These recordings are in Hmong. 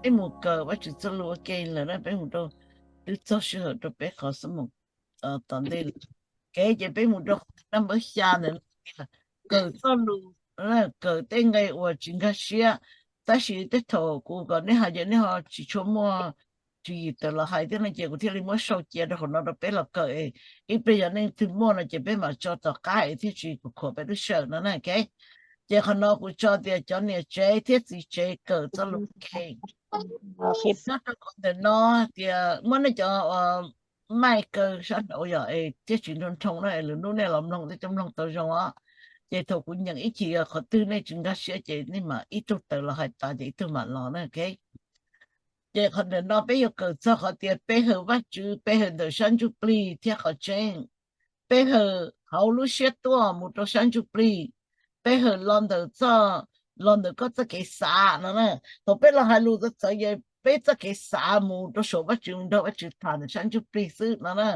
Peb mus kawm Vajtswv txoj lus ua ke lawm na, peb mus rau, twb txog sij hawm rau peb qhov xub mus tom ntej lawm. Kev ces peb mus rau qhov naj npawb xya ntawm no tias kawm txoj lus, kawm tej nqe uas tsis nkag siab, tab sis tej thaum kuv kom nej hais ces nej ho tsis tshua muaj tswv yim tawm los hais thiab no ces kuv thiaj li muab sau cia rau hauv no rau peb los kawm es ib pliag yog leej twg muaj no ces peb mam tso tom qab es thiaj tsis khuam peb lub sij hawm no na. Ces qhov no kuv tso tias cov niam tsev thiab txiv tsev kawm txoj lus ua ke. Nyob rau qhov ntawm no tias muab nej cov maij kaw sab nraud yom es thiaj tsis nroo nroo na es lwm hnub nej los mloog nej cov mloog tau zoo os. Ces thaum kuv nyeem ib chim qhov twg nej tsis nkag siab ces nej mam ib tug tawm los hais tas ces ib tug mam los na. Ces qhov ntawm no peb yuav kawm txog qhov tias pe hawm Vajtswv, pe hawm ntawm sab ntsuj plig thiab qhov tseeb. Pe hawm hauv lub siab tuaj mus rau sab ntsuj plig, pe hawm los ntawm txoj, los ntawm koj txoj kev xav no na. Thaum peb los hais lus txawv txawv ces peb txoj kev xav mus rau saum Vajtswv, mus nrog Vajtswv tham ntawm sab ntsuj plig xwb no na.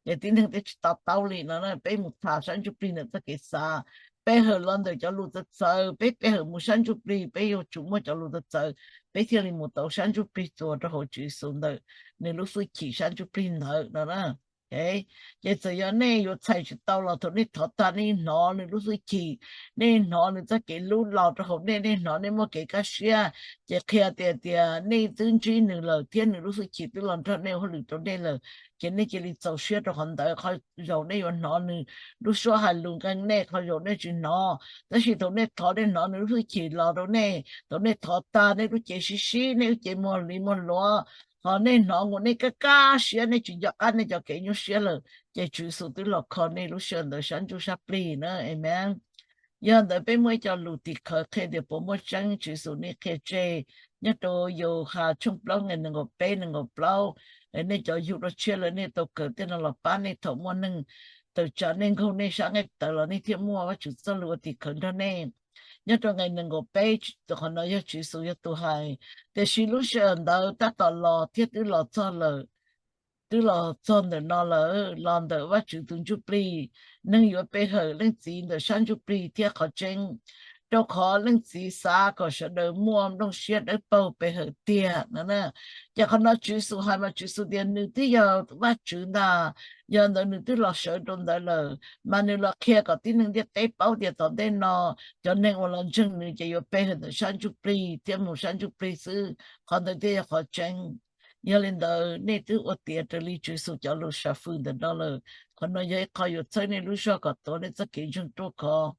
Ces tib neeg thiaj tsis to taub li no na, peb mus tham sab ntsuj plig ntawm txoj kev xav. Pe hawm los ntawm cov lus txawv txawv, peb pe hawm mus sab ntsuj plig, peb yuav tsum muaj cov lus txawv txawv, peb thiaj li mus tau sab ntsuj plig txuas rau hauv Tswv Yexus ntawm nws lub hwj chim sab ntsuj plig ntawd no na. Ces txawm yog nej yuav txhais tsis tau los thaum nej thov tag nej hnov nws lub hwj chim, nej hnov nws txoj kev hlub los rau hauv nej, nej hnov nej muaj kev kaj siab, ces qhia tias, tias nej twb ntsib nws lawm thiab nws lub hwj chim twb los nrog nej ua hauj lwm rau nej lawm, ces nej cia li txaus siab rau qhov ntawd. Qhov zaum nej yuav hnov nws lub suab hais lus nqee nej, qhov zaum nej tsis hnov. Tab sis thaum nej thov nej hnov nws lub hwj chim los rau nej, thaum nej thov tag nej lub cev sib sib, nej lub cev muag li muag luav, ho nej hnov nkaus nej kaj kaj siab, nej tsis nco qab nej cov kev nyuaj siab lawm, ces Tswv Yexus twb los kho nej lub sij hawm ntawd sab ntsuj sab plig na. Amees. Yog ntawd peb muaj ib co lus tim khawv qhia tias puas muaj tseeb Tswv Yexus nej qhia tseg nyob rau Yauhas tshooj plaub nqe nees nkaum peb nees nkaum plaub. Nej cov yug dua tshiab lawm nej tau kawm tej no los pab nej thaum muaj neeg tawm tsam nej nkaug nej sab nqaij tawv los nej thiaj muaj Vajtswv txoj lus ua tim khawv nrog nej. Nyob rau nqe nees nkaum peb, qhov no yog Tswv Yexus yog tus hais, tiam sis lub sij hawm ntawd tab tom los thiab twb los txog lawm, twb los txog ntawm no lawm, los ntawm Vajtswv tus ntsuj plig. Neeg yuav pe hawm leej txiv ntawm sab ntsuj plig thiab qhov tseeb, rau qhov leej txiv xav kom sawv daws muaj nplooj siab dawb paug pe hawm tiag no na. Ces qhov no Tswv Yexus hais mas Tswv Yexus tias nws twb yog Vajtswv ntag, yog ntawd nws twb los sawv rau ntawd lawm, mas nws los qhia kom tib neeg ntiaj teb paub tias tom ntej no cov neeg uas los ntseeg nws ces yuav pe hawm ntawm sab ntsuj plig thiab mus sab ntsuj plig xwb, qhov ntawd thiaj yog qhov tseeb. Yog li ntawd nej twb ua tiav raws li Tswv Yexus cov lus sam fwm ntawm no lawm. Qhov no yog ib qho yuav txhawb nej lub zog kom tuav nej txoj kev ntseeg ruaj khov.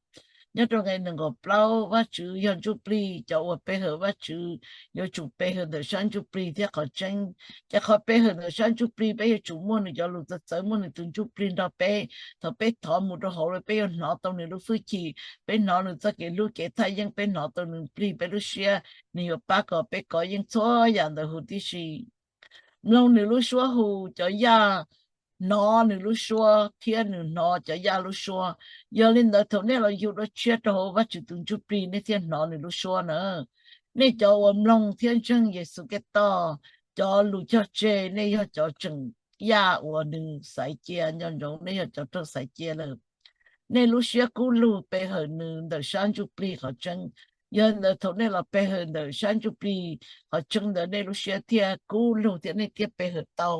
Nyob rau nqe nees nkaum plaub, Vajtswv yog ntsuj plig, cov uas pe hawm Vajtswv yuav tsum pe hawm ntawm sab ntsuj plig thiab qhov tseeb. Ces qhov pe hawm ntawm sab ntsuj plig peb yuav tsum muaj nws cov lus txawv txawv, muaj nws tus ntsuj plig nrog peb. Thaum peb thov mus rau hauv lawm peb yuav hnov tau nws lub hwj chim, peb hnov nws txoj kev hlub kev thaj yeeb, peb hnov tau nws plig peb lub siab, nws yuav pab kom peb kov yeej txhua yam ntawd huv tib si. Mloog nws lub suab hu cov yaj, hnov nws lub suab thiab nws hnov cov yaj lub suab. Yog li ntawd thaum nej los yug dua tshiab rau hauv Vajtswv tus ntsuj plig nej thiaj hnov nws lub suab na. Nej cov uas mloog thiab ntseeg Yexus Khetos cov lus cog tseg, nej yog cov tseem yaj uas nws xaiv cia, nco ntsoov nej yog cov raug xaiv cia lawm. Nej lub siab kub lug pe hawm nws ntawm sab ntsuj plig qhov tseeb. Yog ntawd thaum nej los pe hawm ntawm sab ntsuj plig qhov tseeb ntawd nej lub siab thiaj kub lug thiab nej thiaj pe hawm tau.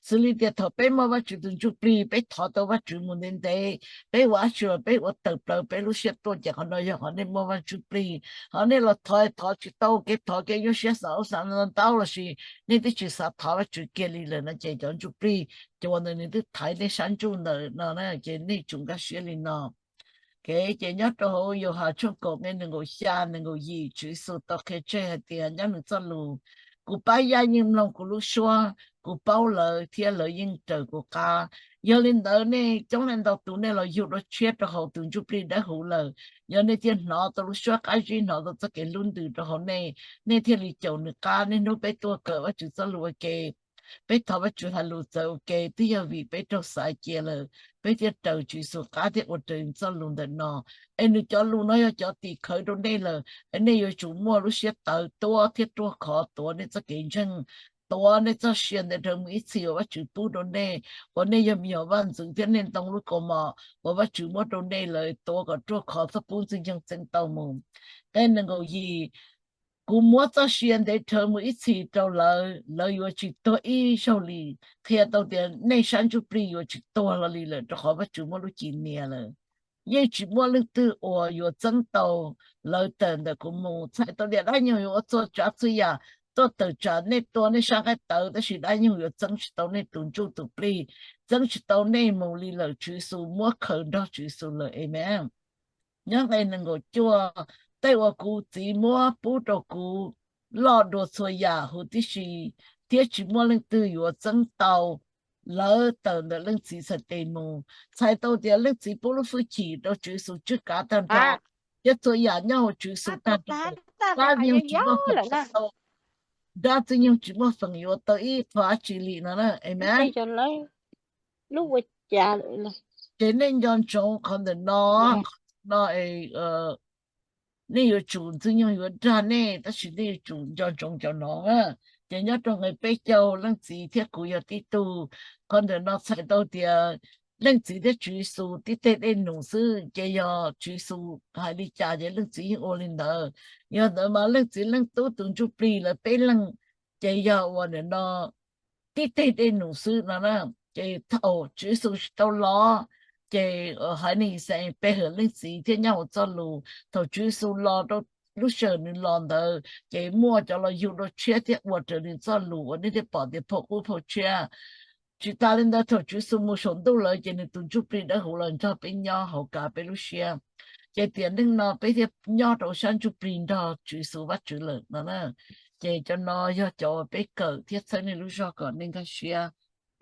Xws li tias thaum peb muaj Vajtswv tus ntsuj plig, peb thov tau Vajtswv mus ntev ntev, peb ua dab tsi los peb ua tawm plaws peb lub siab tuaj, ces qhov no yog qhov nej muaj Vaj Ntsuj Plig. Ho nej los thov thov tsis tau, kev thov kev nyuaj siab xav ub xav no ntau lossis nej twb tsis xav thov Vajtswv kiag li lawm no ces cov ntsuj plig cua ntawd nws twb thaiv nej sab ntsuj ntawm no na, ces nej tsum nkag siab li no. Kev ces nyob rau hauv Yauhas tshooj kaum nqe nees nkaum xya nees nkaum yim, Tswv Yexus tau qhia tseg hais tias nyob nws txoj lus, kuv pab yaj yeej mloog kuv lub suab, kuv paub lawv thiab lawv yeej raws kuv qab. Yog li ntawd nej coob leej ntau tus nej los yug dua tshiab rau hauv tus ntsuj plig dawb huv lawm, yog nej thiaj hnov tau lub suab qab zib, hnov tau txoj kev hlub ntws rau hauv nej, nej thiaj li caum nws qab. Niaj hnub peb tuaj kawm Vajtswv txoj lus ua ke, peb thov Vajtswv hais lus txawv ua ke twb yog vim peb raug xaiv cia lawm, peb thiaj raws Tswv Yexus qab thiab ua raws nws txoj lus ntawm no. Es nws cov lus no yog cov tim khawv rau nej lawm, es nej yuav tsum muaj lub siab tawv tuab thiab ruaj khov tuav nej txoj kev ntseeg, tuav nej txoj sia ntawd dhawv mus ib txhis uas Vajtswv pub rau nej, uas nej yog me nyuam vaj ntxwv thiab nej ntoo lub kaus mom uas Vajtswv muab rau nej lawm, tuav kom ruaj khov txhob pub Ntxwg Nyoog txeeb tau mus. Nqe nees nkaum yim, Kuv muab txoj sia ntev dhawv mus ib txhis rau lawv, lawv yuav tsis tuag ib zaug li. Qhia tau tias nej sab ntsuj plig yuav tsis tuag hlo li lawm, rau qhov Vajtswv muab lub cim nias lawm. Yeej tsis muaj leej twg uas yuav txeeb tau lawv tawm ntawm kuv mus. Txhais tau tias dab nyoog yuav ua txhua tsav txhua yam, tuaj tawm tsam nej tua nej sab nqaij tawv, tab sis dab nyoog yuav txeeb tsis tau nej tus ntsuj tus plig, txeeb tsis tau nej mus li lawm. Tswv Yexus muab khaws nrog Tswv Yexus lawm. Amees. Nyob nqe nees nkaum cuaj, tej uas kuv Txiv muab pub rau kuv loj dua txhua yam huv tib si, thiab tsis muaj leej twg yuav txeeb tau lawv tawm ntawm Leej Txiv txhais tes mus. Txhais tau tias Leej Txiv pub lub hwj chim rau Tswv Yexus tswj kav tag nrho, thiab txhua yam nyob hauv Tswv Yexus tag nrho. Dab Ntxwg Nyoog tsis muaj feem yuav tau, dab Ntxwg Nyoog tsis muaj feem yuav tau ib qho dab tsi li no na. Amees. Ces nej nco ntsoov qhov ntawm no, qhov no es nej yuav tsum, Ntxwg Nyoog yuav dag nej, tab sis nej yuav tsum nco ntsoov cov no. Ces nyob rau nqe peb caug, Leej Txiv thiab kuv yog tib tug. Qhov ntawm no txhais tau tias Leej Txiv thiab Tswv Yexus tib teg dej num xwb, ces yog Tswv Yexus hais li cas ces Leej Txiv yeej ua li ntawd. Yog ntawd mas Leej Txiv Leej Tub tus Ntsuj Plig lawv peb leeg ces yog uas nim no tib teg dej num xwb no na. Ces thaum Tswv Yexus tsis tau los, ces haiv neeg Yixalayees pe hawm Leej Txiv thiab nyob hauv txoj lus. Thaum Tswv Yexus los rau lub sij hawm nws los ntawd, ces muaj cov los yug dua tshiab thiab ua raws nws txoj lus uas nej thiaj pom tias phau qub phau tshiab. Tsis tas li ntawd, thaum Tswv Yexus mus saum ntuj lawm ces nws tus Ntsuj Plig Dawb Huv los nrog peb nyob hauv kav peb lub siab. Ces tiam neej no peb thiaj nyob rau sab ntsuj plig nrog Tswv Yexus Vajtswv lawm no na. Ces cov no yog cov uas peb kawm thiab txhawb nej lub zog kom nej nkag siab.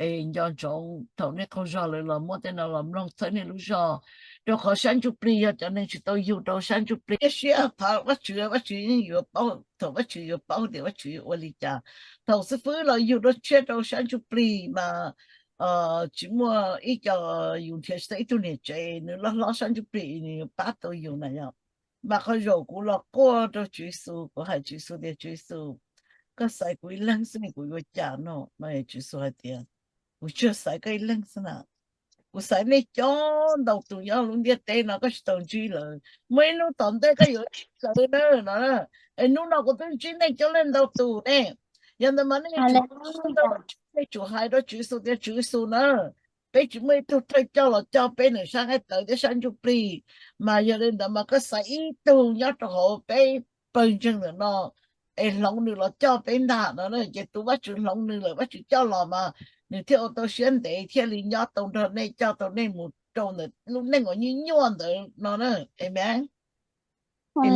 Es nco ntsoov thaum nej qaug zog lawm los muab tej no los mloog txhawb nej lub zog, rau qhov sab ntsuj plig yog cov neeg tsis tau yug rau sab ntsuj plig. Siab thov Vajtswv, Vajtswv yeej yuav paub, thaum Vajtswv yuav paub tias Vajtswv yuav ua li cas. Thaum xib fwb los yug dua tshiab rau sab ntsuj plig mas tsis muaj ib co, yus nrhiav tsis tau ib tug niam tsev, nws loj hlob sab ntsuj plig nws yuav pab tau yus na yom. Mas qhov zaum kuv los quaj rau Tswv Yexus, kuv hais Tswv Yexus tias, Tswv Yexus, koj xaiv kuv ib leeg xwb ne, kuv yuav cas no? No Tswv Yexus hais tias, kuv tsuas xaiv koj ib leeg xwb na. Kuv xaiv nej coob ntau tus nyob lub ntiaj teb no koj tsis tau ntsib lawv, muaj ib hnub tom ntej koj yuav ntsib lawv na no. Es hnub no kuv twb ntsib nej coob leej ntau tus ne. Yog ntawd mas nej yuav tsum, nej tsum hais rau Tswv Yexus tias, Tswv Yexus na, peb tsis muaj ib tug thawj coj los coj peb ntawm sab nqaij tawv thiab sab ntsuj plig, mas yog li ntawd mas koj xaiv ib tug nyob rau hauv peb pawg ntseeg ntawm no es hloov nws los coj peb ntag no. Ces tus Vajtswv hloov nws lawm, Vajtswv coj los mas nws thiaj ua tau siab ntev thiaj li nyob tau nrog nej, coj tau nej mus rau ntawm lub neej uas nyuaj nyuaj ntawd no na. Amees. Nej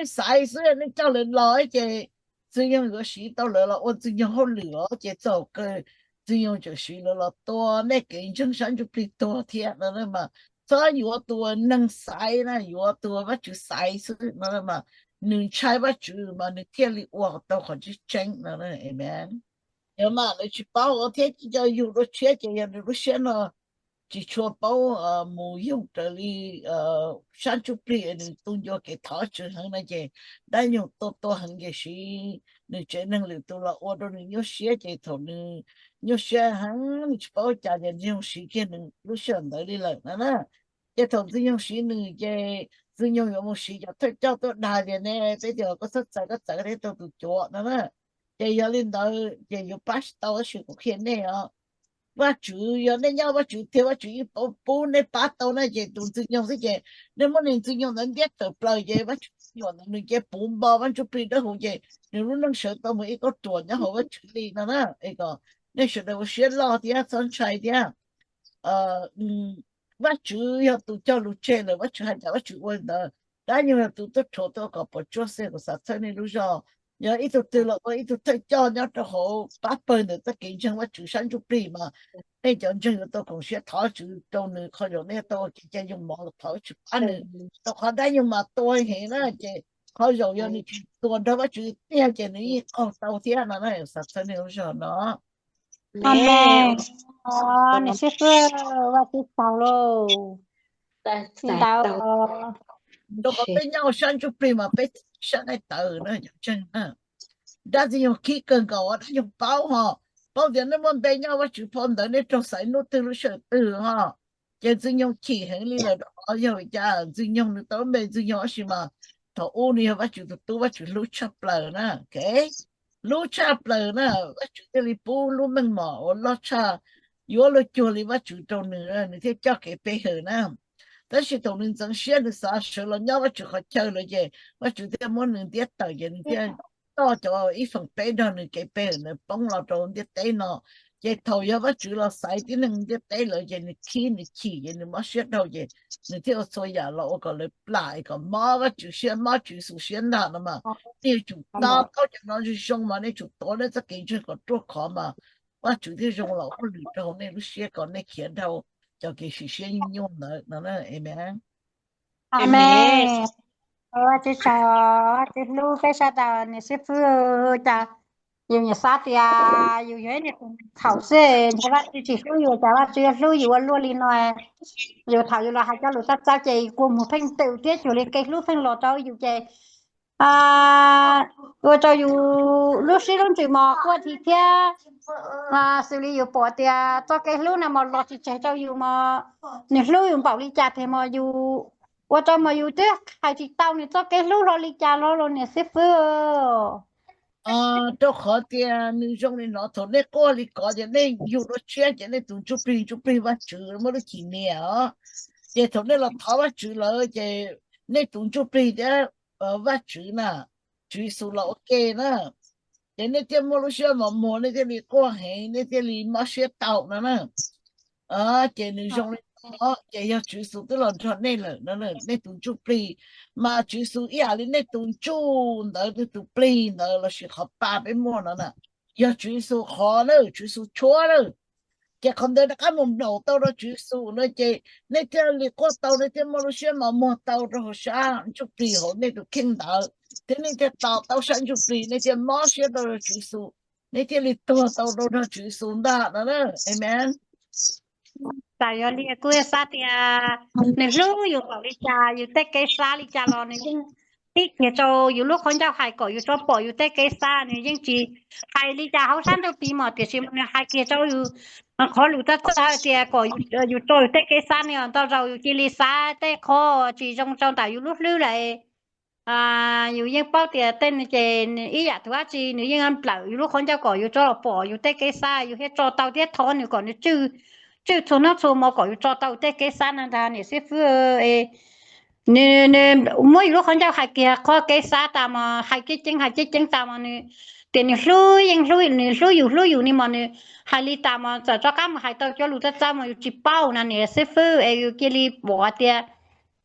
xaiv xwb, nej coj lawv los ces Ntxwg Nyoog yuav siv tau lawv los ua Ntxwg Nyoog hauj lwm os. Ces txog kawg Ntxwg Nyoog tseem siv lawv los tua nej kev ntseeg sab ntsuj plig tuag thiab no. Mas txhob yuav tus neeg xaiv na, yuav tus Vajtswv xaiv xwb no. Mas nws ntshai Vajtswv mas nws thiaj li ua tau qhov tseeb tseeb no. Amees. Yog mas lawv tsis paub thiab, cov yug dua tshiab ces yog nws lub siab no tsis tshua paub mus yoog raws li sab ntsuj plig, nws tu ncua kev thov Tswv heev no ces dab nyoog tua tua heev ces siv nws tsev neeg lwm tus los ua rau nws nyuaj siab. Ces thaum nws nyuaj siab heev nws tsis paub cas ces Ntxwg Nyoog siv kiag nws lub sij hawm ntawd li lawm no na. Ces thaum Ntxwg Nyoog siv nws ces Ntxwg Nyoog yuav mus siv cov thawj coj tuaj dag tias, ne peb tias koj txhob txais, koj txais koj thiaj tau tus cuav no na. Ces yog li ntawd ces yuav pab tsis tau, tab sis kuv qhia nej os, Vajtswv, yog nej nyob Vajtswv thiab Vajtswv yeej pub nej pab tau na. Ces tus Ntxwg Nyoog xwb ces nej muab niag Ntxwg Nyoog ntawd ntiab tawm plaws ces Vajtswv nyuam ntawd nws cia puv npo Vaj Ntsuj Plig Dawb Huv ces nws lub neej sawv tau mus ib kauj ruam nyob hauv Vajtswv li no na. Es kom nej sawv daws ua siab loj thiab txhob ntshai thiab. Vajtswv yog tus cog lus tseg lawm, Vajtswv hais cas Vajtswv ua li ntawd. Dab nyoog yog tus tuaj rhuav tuaj kom puas tsuaj xwb, kuv xav txhawb nej lub zog. Yog ib tug twg los ua ib tug thawj coj nyob rau hauv pab pawg ntawm txoj kev ntseeg Vajtswv sab ntsuj plig mas nej cov ntseeg yuav tau koom siab thov Vajtswv rau nws, qhov zaum nej tau ua kev cai yooj mov los thov Vajtswv pab nws, rau qhov dab nyoog mas tua heev na. Ces qhov zaum yog nws tsis tua nrog Vajtswv tiag ces nws yeej qaug tau thiab no na. Xav txhawb nej lub zog no. Amees. Niam xib fwb, Vajtswv tsaug lauj. Tsis ntau. Rau qhov peb nyob sab ntsuj plig mas peb sab nqaij tawv na, cov ntseeg na. Dab Ntxwg Nyoog khib kawg nkaus, dab Ntxwg Nyoog paub ho, paub tias nej muaj npe nyob Vajtswv phau ntawv, nej raug xaiv hnub twg lub sij hawm twg ho. Ces Ntxwg Nyoog chim heev li lawm rau qhov yog vim cas Ntxwg Nyoog nws tau lub npe Ntxwg Nyoog tab sis mas thaum ub nws yog Vajtswv tus tub, Vajtswv hlub tshaj plaws na, ok, hlub tshaj plaws na. Vajtswv thiaj li pub lub meej mom uas loj tshaj, yuav luag cuag li Vajtswv rau nws, nws thiaj coj kev pe hawm na. Tab sis thaum nws ntxeev siab nws xav sawv los nyob Vajtswv qhov chaw lawm ces Vajtswv thiaj muab nws ntiab tawm ces nws thiaj coj cov ib feem peb nrog nws kev pe hawm ntawd poob los rau ntiaj teb no. Ces thaum yog Vajtswv los xaiv tib neeg ntiaj teb lawm ces nws khib nws chim ces nws mob siab dhau ces nws thiaj ua txhua yam los ua kom lawv plam kom mob Vajtswv siab mob Tswv Yexus siab ntag no mas. Nej yuav tsum to taub cov no zoo zoo mas nej tsum tuav nej txoj kev ntseeg kom ruaj khov mas Vajtswv thiaj zoo los ua hauj lwm rau hauv nej lub siab kom nej khiav dhau cov kev sim siab nyuaj nyuaj ntawd no. Amen. Amen. Ua tsaug, Vajtswv hlub peb sawv daws niam xib fwb. Cas yus nyiam xav tias yus yog ib niag thaum xwb, ntshe Vajtswv tsis hlub yus, cas Vajtswv hlub yus ua luaj li no. Yus thaum yus los hais cov lus txawv txawv ces kua muag pheej twm thiab cuag li kev hlub pheej los rau yus ces ua rau yus lub siab lub ntsws mos quaj thi thiab. Xws li yus pom tias txoj kev hlub no mos los tsis tseg rau yus mos, nws hlub yus npaum li cas tiag mos yus ua rau mos yus twb hais tsis tau nws txoj kev hlub hlo li cas los los niam xib fwb. Rau qhov tias nws zoo li no, thaum nej quaj li ko ces nej yug dua tshiab ces nej tus ntsuj plig, ntsuj plig Vajtswv muaj lub cim niam os. Ces thaum nej los thov Vajtswv lawm ces nej tus ntsuj plig thiab Vajtswv na, Tswv Yexus los ua ke na, ces nej thiaj muaj lub siab mos muag, nej thiaj li quaj heev, nej thiaj li mob siab tau no na. Ces nws zoo li no, ces yog Tswv Yexus twb los nrog nej lawm no, nej tus ntsuj plig, mas Tswv Yexus ib yam li nej tus ntsuj ntawd, nej tus plig ntawd lossis qhov pa peb muaj no na, yog Tswv Yexus qhov na, Tswv Yexus tshuab na. Ces qhov ntawd rov qab mus nplaum tau rau Tswv Yexus no ces nej thiaj li quaj tau, nej thiaj muaj lub siab mos muag tau rau hauv sab ntsuj plig hauv nej tus kheej ntawd, thiab nej thiaj tos tau sab ntsuj plig, nej thiaj mob siab tau rau Tswv Yexus, nej thiaj li tuag tau rau nrog Tswv Yexus ntag no. Amen. Tam yog li kuj xav tias nws hlub yus npaum li cas, yus tej kev xav li cas los nws yeej tib kiag rau yus lub qhov ncauj hais kom yus tso pom yus tej kev xav. Nws yeej tsis hais li cas hauv sab ntsuj plig mos, tiam sis nws hais kiag rau yus qhov lus txawv txawv tias kom yus tso yus tej kev xav ne, ntau zaus yus cia li xav tej qho tsis zoo rau ntawm yus lub hlwb lawm. Yus yeej paub tias tej no ces ib yam tus dab tsi nws yeej nplawm yus lub qhov ncauj kom yus tso los pom yus tej kev xav, yus thiaj tso tau thiab thov nws kom nws tswj txhua hnub txhua hmo kom yus tso tau tej kev xav no ntag niam xib fwb. Nws muab yus lub qhov ncauj hais kiag qhov kev xav tas mos, hais ceeb ceeb hais ceeb ceeb tas mos nws tias nws hlub, yeej hlub, nws hlub yus hlub yus ni mos nws hais li tas mos txawm rov qab mus hais tau cov lus txawv txawv mos yus tsis paub na niam xib fwb, es yus cia li pom tias